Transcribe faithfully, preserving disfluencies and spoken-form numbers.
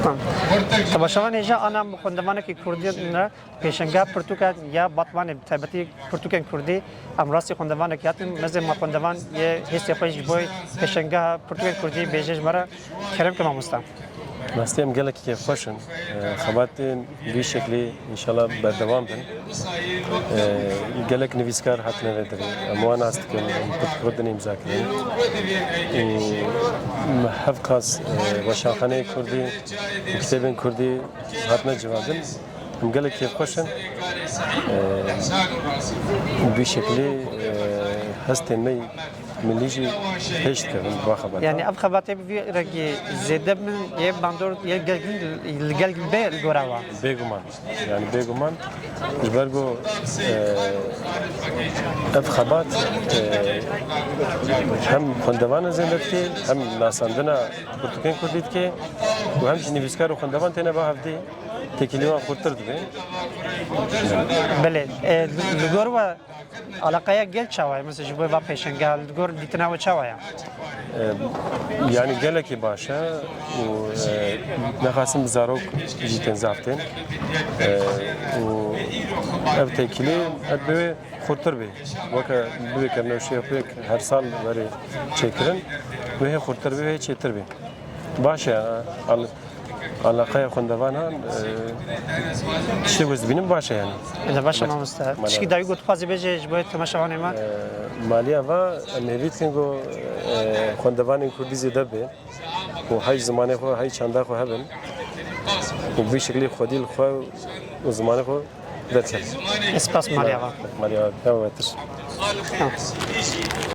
Tamam. Temaşevanê hêja, ana em xwendevanekî kurdî ne pêşengeha pirtûkan ya Batmanê, bi taybetî pirtûkên kurdî, em rastî xwendevanekî hatin. Mezê me xwendevan yê hêstê xwe ji bo pêşengeha pirtûkên kurdî bêje ji me re. Kerem ke mamosta. Rastî em gelekî kêfxweş in. Xebatên vî şeklî înşallah berdewam bin. Gelek nivîskar hatine vê derê. Em wan nas dikin, em pirtûk din îmza kirin. Û hevqas weşanxaneyê kurdî û kitêbên kurdî hatine civandin. Em gelek kêfxweş in. Bi vî şeklî hestên me milî jî pêş dikevin bi xebat. Yani ev xebatê bi vî rengî zêde bin yê bandor yê gelgin li gel bê li gora wa. Bêguman. Yani bêguman. Ji ber ku ev xebat hem xwendevanan zêde dike, hem nasandina pirtûkên kurdî dike û hem jî nivîskar û xwendevan têne ba hevdî. Têkilî wan xurtir dibe. Belê. E, li, li gor we alaqeya gel çawa ye? Mesela ji bo va pêşengeha li gor dîtina we çawa ye? E, yani gelekî baş e û, e, nexasim bi zarok jî tên zaf tên. E, û ev têkilî ev bi wê xurtir bê. Weke bibê kevneşê pêk her sal berê çêkirin. Wê hê xurtir bê, wê hê çêtir bê. Baş e, al-, alaqeya xwendevanan, e, tiştê ku ez dibînim baş e yani. Ene baş e mamoste. Tişkî dayî got dixwazî bêje ji bo temaşevanê me. E, maliya va em hêvî dikin ku, e, xwendevanên kurdî zêde be û hey zimanê xwe, hey çanda xwe hebin û bi vî şeklî xwedî li xwe û zimanê xwe derkevin. Spas maliya va. Maliya va, ya betir. Tamam.